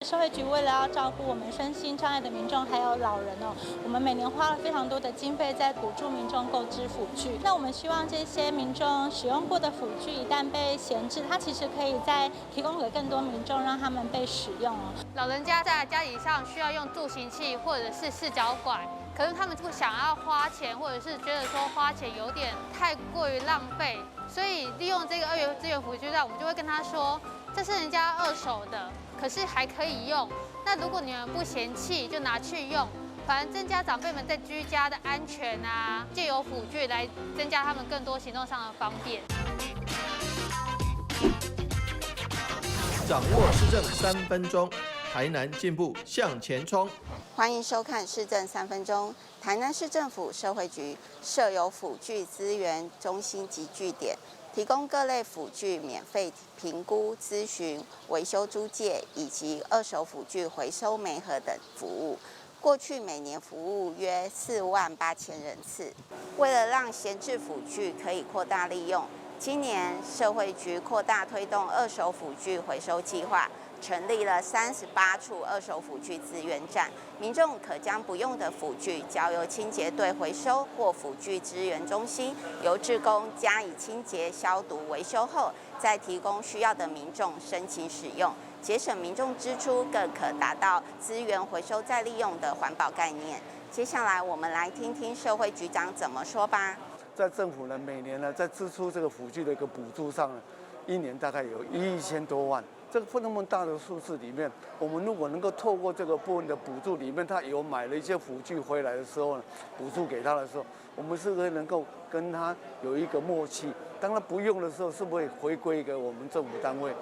社會局為了要照顧我們身心障礙的民眾還有老人哦，我們每年花了非常多的經費在補助民眾購置輔具。那我們希望這些民眾使用過的輔具一旦被閒置，它其實可以再提供給更多民眾，讓他們被使用哦。老人家在家裡上需要用助行器或者是四腳拐，可是他們不想要花錢，或者是覺得說花錢有點太過於浪費，所以利用這個二元資源輔具站，我們就會跟他說，這是人家二手的，可是還可以用。那如果你們不嫌棄，就拿去用，反正增加長輩們在居家的安全啊，借由輔具來增加他們更多行動上的方便。掌握市政3分鐘，台南進步向前衝。歡迎收看市政三分鐘。台南市政府社會局設有輔具資源中心及據點，提供各類輔具免費評估、諮詢、維修、租借以及二手輔具回收媒合等服務。過去每年服務約4萬8千人次。為了讓閒置輔具可以擴大利用，今年社會局擴大推動二手輔具回收計劃，成立了38處二手輔具資源站，民眾可將不用的輔具交由清潔隊回收或輔具資源中心，由志工加以清潔、消毒、維修後，再提供需要的民眾申請使用，節省民眾支出，更可達到資源回收再利用的環保概念。接下來我們來聽聽社會局長怎麼說吧。在政府呢，每年呢，在支出這個輔具的一個補助上呢，一年大概有1億1千多萬。這個那麼大的數字裡面，我們如果能夠透過這個部分的補助裡面，他有買了一些輔具回來的時候呢，補助給他的時候，我們是不是能夠跟他有一個默契？當他不用的時候，是不是會回歸給我們政府單位？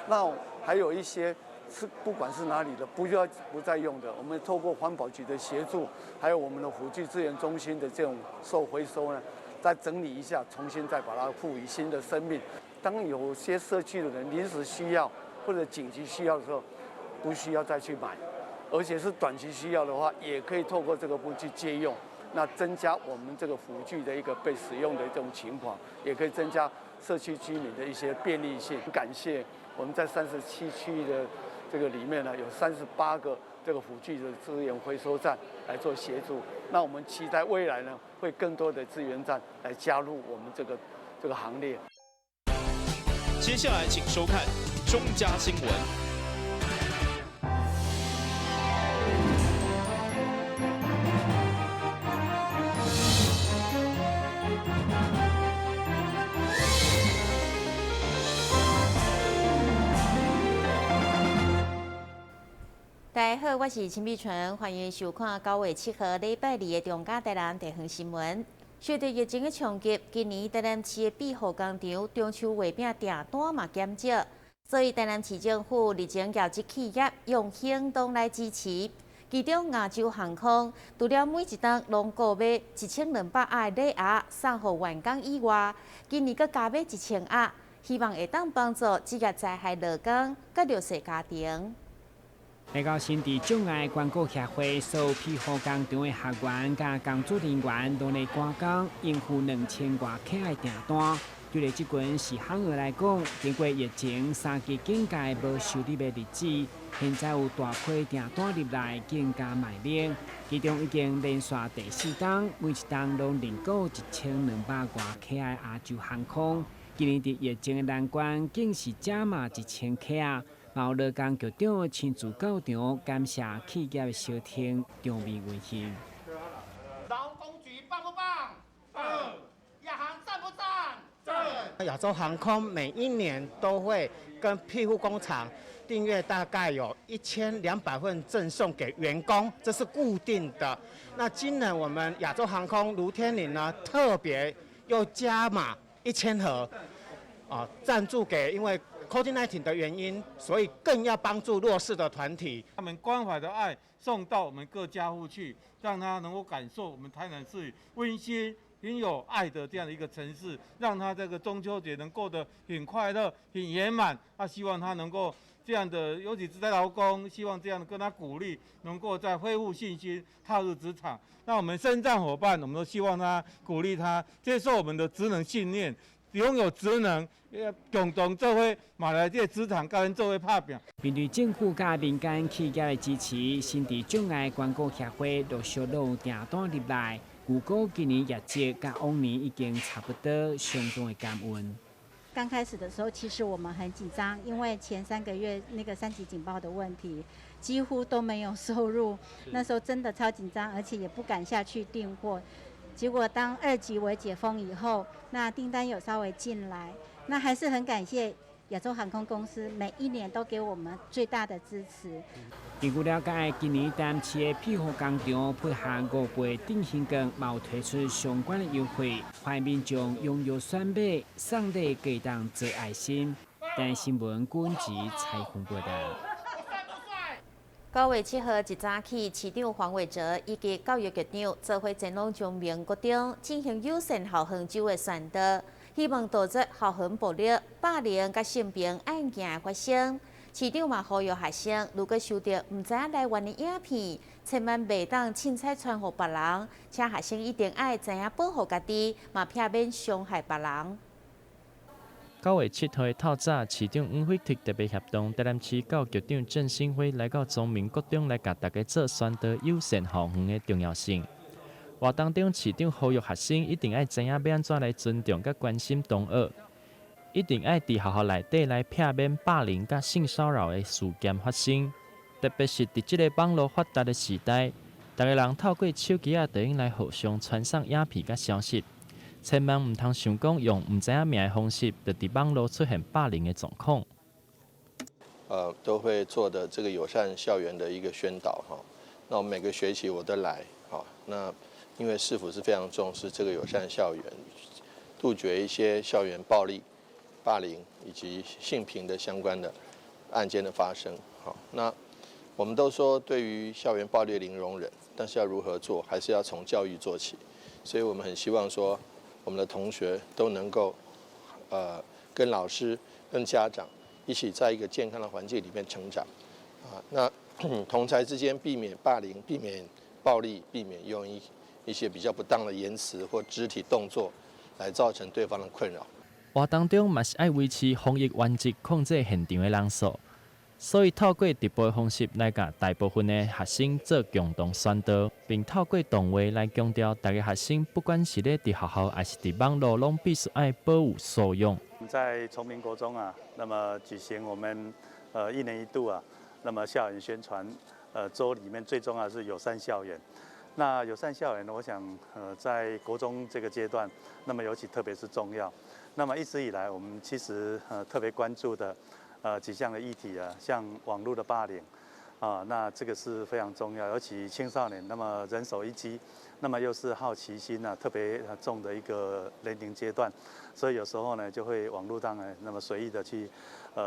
那還有一些是不管是哪裡的，不需要不再用的，我們透過環保局的協助，還有我們的輔具資源中心的這種收回收呢，再整理一下，重新再把它賦予新的生命。當有些社區的人臨時需要或者緊急需要的時候，不需要再去買，而且是短期需要的話，也可以透過這個部分去借用，那增加我們這個輔具的一個被使用的這種情況，也可以增加社區居民的一些便利性。感謝我們在37區的這個裡面呢，有38個這個輔具的資源回收站來做協助。那我們期待未來呢，會更多的資源站來加入我們這個行列。接下來請收看中嘉新聞。大家好，我是陳美純，歡迎收看9月7號禮拜二的中嘉台南地方新聞。受到疫情的衝擊，今年台南市的庇護工廠中秋月餅訂單嘛減少，所以台南市政府日前邀集企業用行動來支持。其中亞洲航空除了每一冬攏購買1200盒禮盒送予員工以外，今年閣加買1000盒，希望會當幫助職業災害勞工佮弱勢家庭。來到身體障礙關顧協會，所有庇護工廠的學員佮工作人員攏咧趕工應付2000外客的訂單。對咧，這群是行業來講，經過疫情三級警戒無收入的日子，現在有大批訂單入來，更加賣力。其中已經連續第四冬，每一冬攏認購1200外客的亞洲航空，今年佇疫情的難關，更是加碼1000客。嘛有勞工局長親自到場，感謝企業的相挺，場面溫馨。勞工局棒不棒？棒。亞航讚不讚？讚。亞洲航空每一年都會跟庇護工廠訂閱大概有1200份贈送給員工，這是固定的。那今年我們亞洲航空盧天麟呢，特別又加碼1000盒，啊，贊助給因為 COVID-19 的原因，所以更要幫助弱勢的團體。他們關懷的愛送到我們各家戶去，讓他能夠感受我們台南市溫馨、很有愛的這樣的一個城市，讓他這個中秋節能過得很快樂、很圓滿。他希望他能夠這樣的，尤其是在勞工，希望這樣跟他鼓勵，能夠再恢復信心，踏入職場。那我們身障夥伴，我們都希望他鼓勵他接受我們的職能訓練。擁有職能，共同做伙嘛來這個職場佮阮做伙拍拚。面對政府佮民間企業的支持，心智障礙關顧協會陸續攏有訂單入來，預估今年業績佮往年已經差不多，相當的感恩。剛開始的時候，其實我們很緊張，因為前3個月那個三級警報的問題，幾乎都沒有收入。那時候真的超緊張，而且也不敢下去訂貨。結果當二級微解封以後，那訂單有稍微進來，那還是很感謝亞洲航空公司每一年都給我們最大的支持。根據了解，今年台南市的庇護工廠配合5倍振興券，嘛有推出相關的優惠，歡迎民眾踴躍選買，送禮給當做愛心。台南新聞軍籍採訪報道。9月7號一早起，市長黃偉哲以及教育局長做伙前往崇明國中進行友善校園週的宣導，希望杜絕校園暴力、霸凌佮性平案件的發生。市長嘛呼籲學生，如果收到毋知影來源的影片，千萬袂當凊彩傳予別人，請學生一定愛知影保護家己，嘛避免傷害別人。 9月7號的透早，市長黃偉哲特別協同台南市教育局長鄭新輝來到崇明國中來共大家做宣導友善校園的重要性。活動中，市長呼籲學生一定愛知影欲按怎來尊重佮關心同學，一定愛佇學校內底來避免霸凌佮性騷擾的事件發生。特別是佇這个網路發達的時代，逐个人透過手機仔就會用來互相傳送影片佮消息。千萬毋通想講用毋知影名的方式，就佇網路出現霸凌的狀況。都會做的這個友善校園的一個宣導哈。那我每個學期我都來，哈。那因為市府是非常重視這個友善校園，杜絕一些校園暴力、霸凌以及性平的相關的案件的發生。好，那我們都說對於校園暴力零容忍，但是要如何做，還是要從教育做起。所以我們很希望說，我們的同學都能夠，跟老師、跟家長一起在一個健康的環境裡面成長，啊，那同儕之間避免霸凌、避免暴力、避免用一些比較不當的言辭或肢體動作來造成對方的困擾。活動中嘛是愛維持防疫原則，控制現場的人數，所以透過直播的方式來共大部分的學生做共同宣導，並透過動畫來強調，逐个學生不管是咧佇學校抑是佇網路，攏必須愛保有素養。在崇明國中啊，那麼舉行我們一年一度啊，那麼校園宣傳週裡面最重要的是友善校園。那友善校園呢，我想在國中這個階段，那麼尤其特別是重要。那麼一直以來，我們其實特別關注的幾項的議題啊，像網絡的霸凌啊，那這個是非常重要，尤其青少年，那麼人手一機，那麼又是好奇心啊特別重的一個年齡階段，所以有時候呢就會網絡上呢那麼隨意的去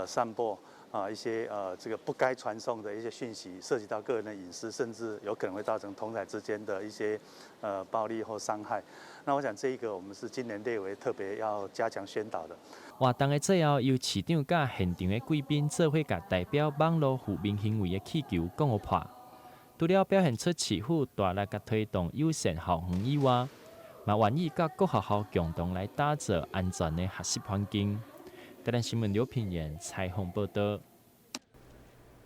散播啊一些這個不該傳送的一些訊息，涉及到個人的隱私，甚至有可能會造成同儕之間的一些暴力或傷害。那我想這一個我們是今年列為特別要加強宣導的。活動的最後，由市長佮現場的貴賓做伙共代表網路負面行為的氣球講予破。除了表現出市府大力共推動友善校園以外，嘛願意佮各學校共同來打造安全的學習環境。台南新聞劉品言採訪報道。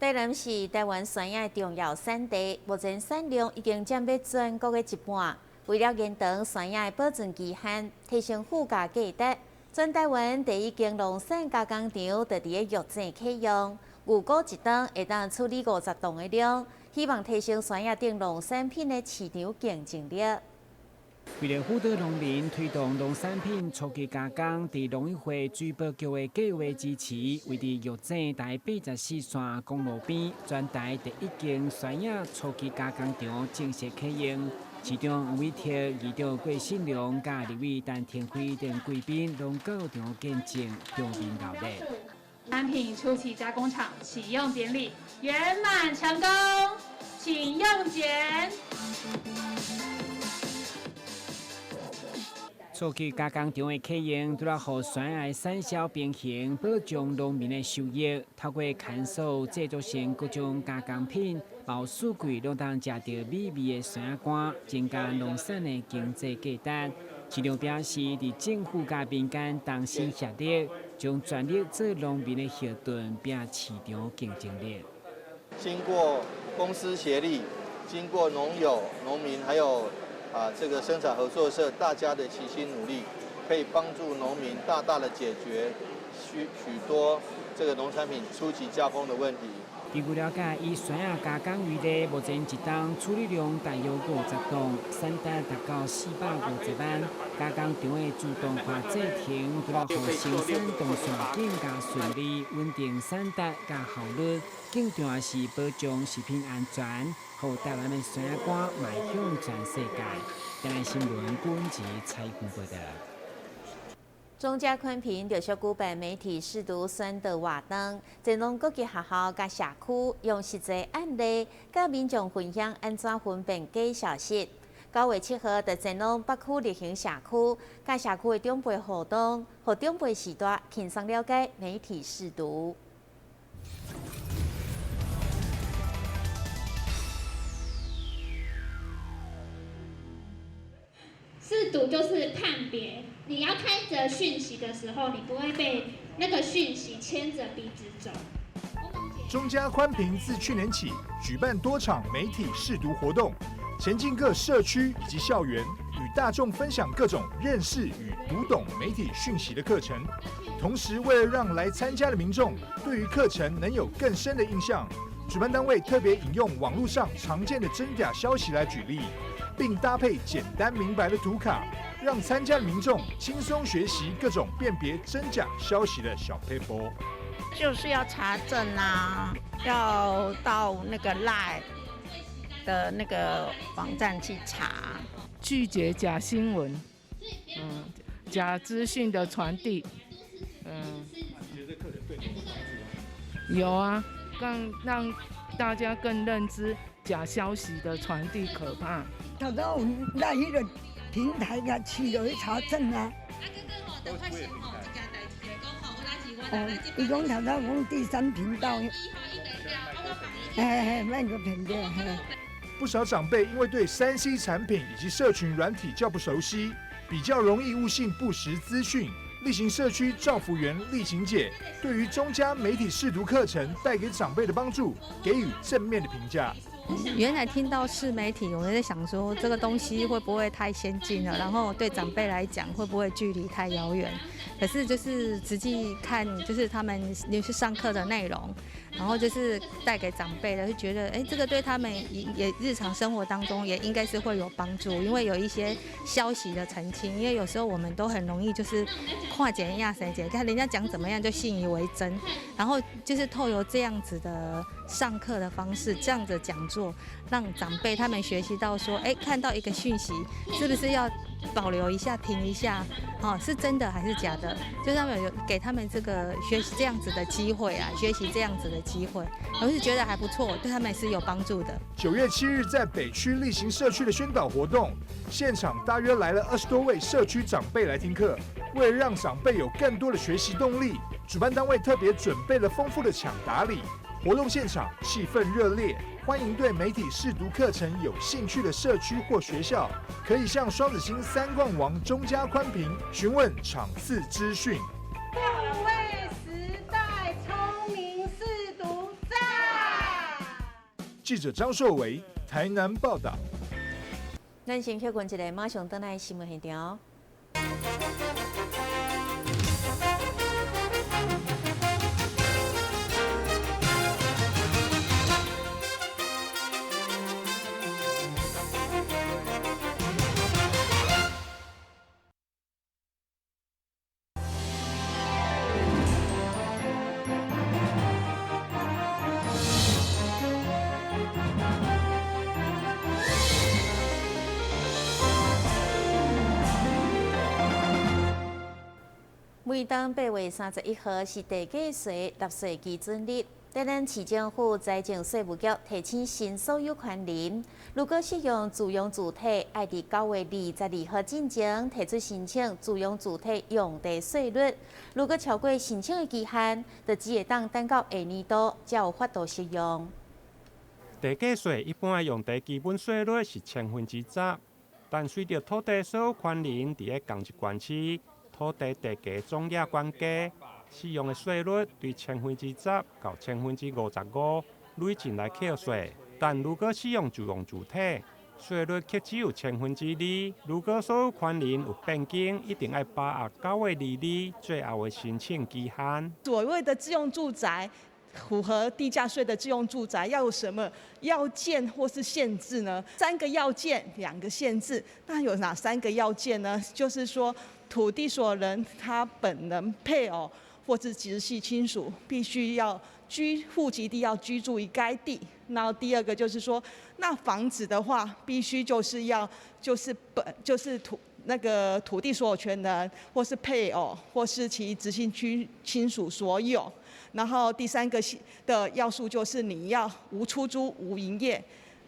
台南是台灣酸葉的重要產地，目前產量已經佔欲全國的一半。為了延長酸葉的保存期限，提升附加價值，全台灣第一間農產加工廠就佇咧玉井啟用，預估一冬會當處理50噸的量，希望提升酸葉等農產品的市場競爭力。為了輔導農民推動農產品初級加工，佇農委會水保局的計畫支持，位佇玉井台84線公路邊，全台第一間酸葉初級加工廠正式啟用。市長黃偉哲、議長郭信良、佮立委陳庭輝等貴賓攏到場見證，場面熱烈。產品初級加工廠啟用典禮圓滿成功，請用剪。初級加工廠的啟用，除了予酸葉產銷平衡，保障農民的收益，透過牽手製作成各種加工品，包四季攏通食著美味的酸葉乾，增加農產的經濟價值。市長表示，佇政府佮民間同心協力，將全力做農民的後盾，拼市場競爭力。經過公私協力，經過農友、農民，還有這個生產合作社，大家的齊心努力，可以幫助農民大大的解決許許多這個農產品初級加工的問題。根據了解，以酸仔加工為例，目前一冬處理量大約50噸，產值達到450萬。加工廠的自動化製程，除了予生產動線更加順利、穩定產值佮效率，更重要是保障食品安全，予台灣的酸仔乾邁向全世界。台南新聞郭文吉採訪報導。中嘉寬頻陸續舉辦媒體識讀宣導活動，前往各級學校佮社區，用實際案例佮民眾分享按怎分辨假消息。9月7號，佇前往北區力行社區，佮社區的長輩互動，予長輩序大輕鬆了解媒體識讀。識讀就是判別，你要看一則訊息的時候，你不會被那個訊息牽着鼻子走。中嘉寬頻自去年起舉辦多場媒體識讀活動，前進各社區以及校園，與大眾分享各種認識與讀懂媒體訊息的課程。同時，為了讓來參加的民眾對於課程能有更深的印象，主辦單位特別引用網絡上常見的真假消息來舉例，並搭配簡單明白的圖卡，讓參加的民眾輕鬆學習各種辨別真假消息的小撇步。就是要查證啊，要到那個 LINE 的那個網站去查，拒絕假新聞，假資訊的傳遞，你覺得這課程對你有幫助嗎？有啊，更讓大家更認知假消息的傳遞可怕。頭先有來彼個平台共試落去查證啊。哦，伊講頭先講第三頻道，嘿嘿，莫閣騙著嘿。不少長輩因為對3C 產品以及社群軟體較不熟悉，比較容易誤信不實資訊。力行社區照服員麗琴姐對於中嘉媒體識讀課程帶給長輩的幫助，給予正面的評價。原來聽到是媒體，我在想說這個東西會不會太先進了，然後對長輩來講會不會距離太遙遠？可是就是實際看，就是他們就是上課的內容，然後就是帶給長輩的，就覺得這個對他們也日常生活當中也應該是會有幫助，因為有一些消息的澄清，因為有時候我們都很容易就是跨檢亞神檢，看人家講怎麼樣就信以為真，然後就是透過這樣子的上課的方式，這樣子講座，讓長輩他們學習到說，看到一個訊息，是不是要保留一下、停一下，哦，是真的還是假的？就他們有給他們這個學習這樣子的機會啊，學習這樣子的機會，我是覺得還不錯，對他們是有幫助的。9月7日在北區力行社區的宣導活動，現場大約來了20多位社區長輩來聽課。為了讓長輩有更多的學習動力，主辦單位特別準備了豐富的搶答禮。活動現場氣氛熱烈，歡迎對媒體識讀課程有興趣的社區或學校，可以向雙子星三冠王中嘉寬頻詢問場次資訊。數位時代聰明識讀讚。記者張碩維台南報道。咱先歇睏一下，馬上轉來新聞現場。每當8月31號是地價稅納稅基準日，台南市政府財政稅務局提醒新所有權人，如果適用自用住宅，愛佇9月22號進前提出申請自用住宅用地稅率。如果超過申請的期限，就只會當等到下年度才有法度適用。地價稅一般的用地基本稅率是10%。但隨著土地所有權人佇咧仝一縣市，土地地價總額懸低，使用的稅率對10%到55%累進來扣稅。但如果使用自用住體，稅率卻只有2%。如果所有權人有變更，一定愛把握9月22最後的申請期限。所謂的自用住宅，符合地價稅的自用住宅要有什麼要件或是限制呢？三個要件，兩個限制。那有哪三個要件呢？就是說，土地所有人他本人、配偶或是直系親屬必須要居戶籍地要居住於該地。然後第二個就是說，那房子的話，必須就是要就是本就是土那個土地所有權人或是配偶或是其直系親親屬所有。然後第三個的要素就是你要無出租、無營業。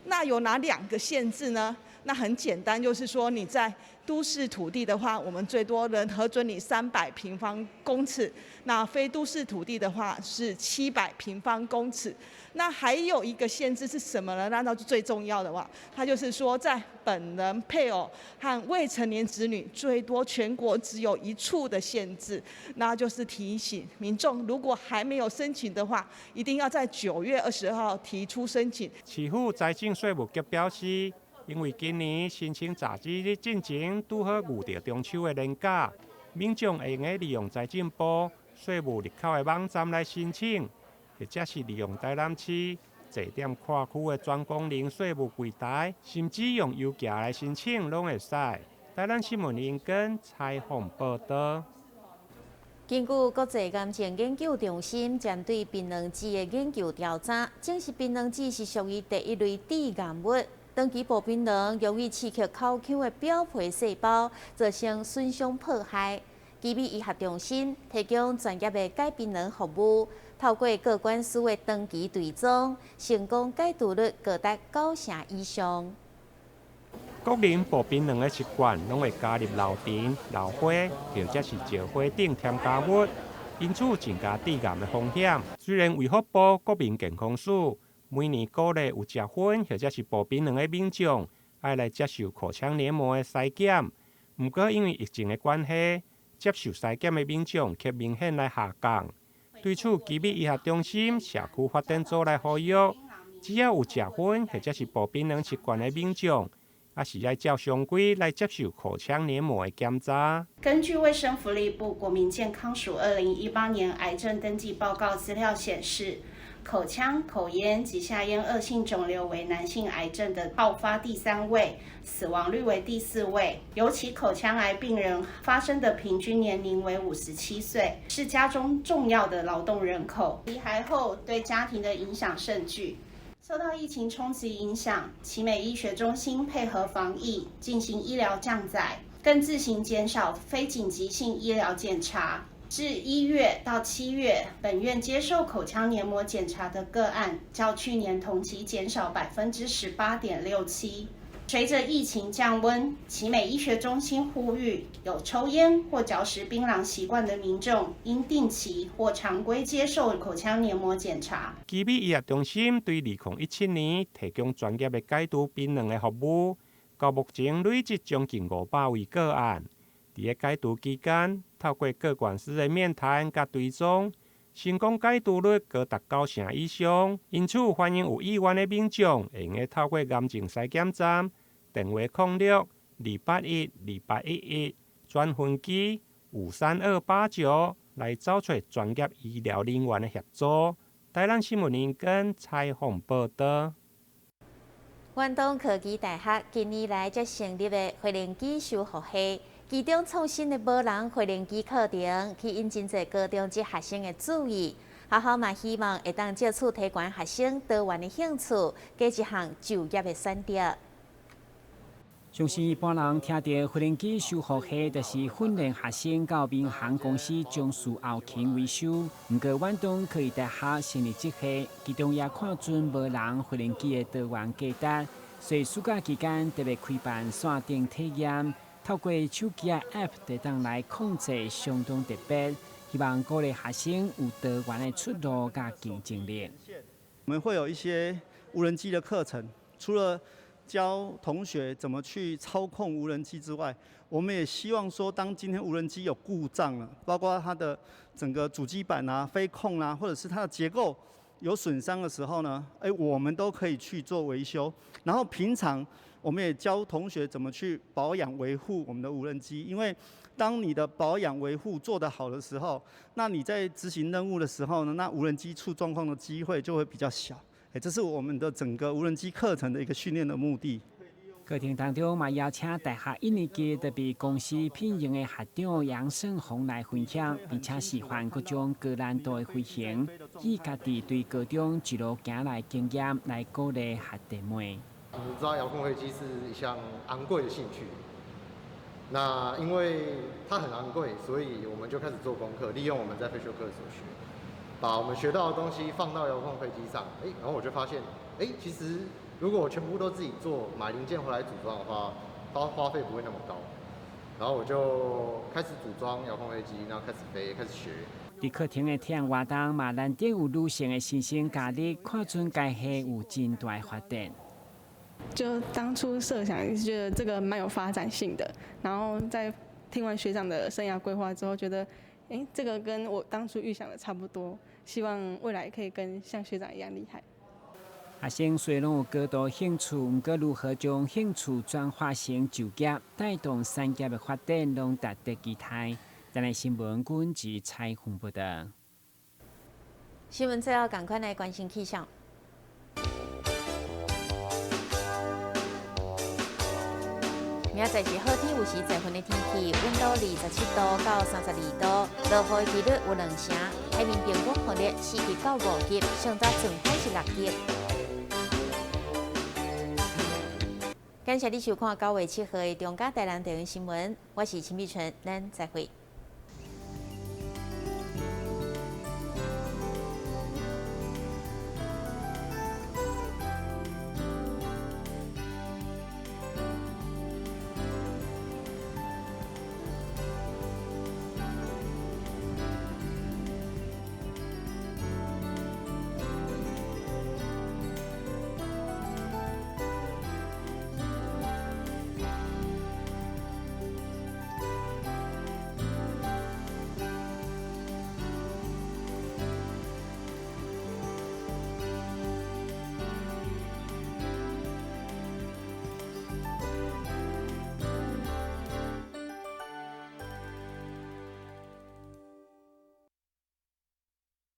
那有哪兩個限制呢？那很簡單，就是說你在都市土地的話，我們最多能核准你300平方公尺；那非都市土地的話是700平方公尺。那還有一個限制是什麼呢？那那最重要的話，它就是說在本人、配偶和未成年子女最多全國只有一處的限制。那就是提醒民眾，如果還沒有申請的話，一定要在9月20號提出申請。市府財政稅務局表示，因為今年申請截止日進前拄好遇著中秋的連假，民眾會用得利用財政部稅務入口的網站來申請，或者是利用台南市坐踮跨區的專功能稅務櫃台，甚至用郵寄來申請，攏會使。台南新聞林根採訪報導。根據國際癌症研究中心針對檳榔子的研究調查，證實檳榔子是屬於第一類致癌物。長期哺檳榔容易刺激口腔的表皮細胞，造成損傷破壞。奇美醫學中心提供專業的解檳榔服務，透過個管師的長期追蹤，成功解除率高達9成以上。國人哺檳榔的習慣，攏會加入榴甜、榴花，或者是石花等添加物，因此增加致癌的風險。雖然衛福部國民健康署每年鼓勵有食薰或者是哺檳榔的民眾，愛來接受口腔黏膜的篩檢，毋過因為疫情的關係，接受篩檢的民眾卻明顯來下降。對此，奇美醫學中心社區發展組來呼籲，只要有食薰或者是哺檳榔習慣的民眾，也是愛照常規來接受口腔黏膜的檢查。根據衛生福利部國民健康署2018年癌症登記報告資料顯示，口腔、口咽及下咽惡性腫瘤為男性癌症的好發第三位，死亡率為第四位。尤其口腔癌病人發生的平均年齡為57歲，是家中重要的勞動人口。罹癌後對家庭的影響甚巨。受到疫情衝擊影響，奇美醫學中心配合防疫進行醫療降載，更自行減少非緊急性醫療檢查。至1月到7月，本院接受口腔黏膜檢查的個案，較去年同期減少18.67%。隨着疫情降溫，奇美醫學中心呼籲有抽菸或嚼食檳榔習慣的民眾，應定期或常規接受口腔黏膜檢查。奇美醫學中心對2017年提供專業的解除檳榔的服務，到目前累積將近500位個案。佇咧解除期間，透過個管師的面談佮追蹤，成功解除率高達9成以上。因此，歡迎有意願的民眾，會用得透過癌症篩檢站，電話06-281-2811，轉分機53289來找揣專業醫療人員的協助。台南新聞林根採訪報導。遠東科技大學近年來才成立的飛行機修復系，其中創新的無人飛行機課程，吸引真濟高中職學生的注意。學校嘛希望會當藉此提懸學生多元的興趣，加一項就業的選擇。相信一般人聽著飛行機修復系，就是訓練學生到民航公司從事後勤維修。毋過，遠東科技大學成立這系，其中也看準無人飛行機的多元價值，所以暑假期間特別開辦線頂體驗，透過手機的 App 就當來控制，相當特別。希望鼓勵學生有多元的出路佮競爭力。我們會有一些無人機的課程，除了教同學怎麼去操控無人機之外，我們也希望說，當今天無人機有故障了，包括它的整個主機板啊、飛控啊，或者是它的結構有損傷的時候呢，我們都可以去做維修。然後平常我們也教同學怎麼去保養維護我們的無人機，因為當你的保養維護做得好的時候，那你在執行任務的時候呢，那無人機出狀況的機會就會比較小。這是我們的整個無人機課程的一個訓練的目的。課程當中嘛，邀請大學一年級特別公司聘用的學長楊勝宏來分享，並且示範各種高難度的飛行，以家己對高中一路行來經驗來鼓勵學弟妹。我們知道遙控飛機是一項昂貴的興趣，那因為它很昂貴，所以我們就開始做功課，利用我們在飛修課所學，把我們學到的東西放到遙控飛機上，然後我就發現，其實如果我全部都自己做，買零件回來組裝的話，花費不會那麼高。然後我就開始組裝遙控飛機，然後開始飛，開始學。佇課程的體驗活動嘛，難得有女性的新生加入，看準該系有真大的發展。就當初設想是覺得這個蠻有發展性的，然後在聽完學長的生涯規劃之後，覺得，這個跟我當初預想的差不多，希望未來可以跟像學長一樣厲害。學生雖然有高度興趣，毋過如何將興趣轉化成就業，帶動產業的發展，攏值得期待。台南新聞軍事採訪報道。新聞最後，趕快來關心氣象。明仔載是好天，有時在雲的天氣，溫度27度到32度，落雨的幾率有2成。海面平均風力4級到5級，上早陣風是6級。感謝你收看9月7號的中嘉台南地方新聞，我是陳美純，咱再會。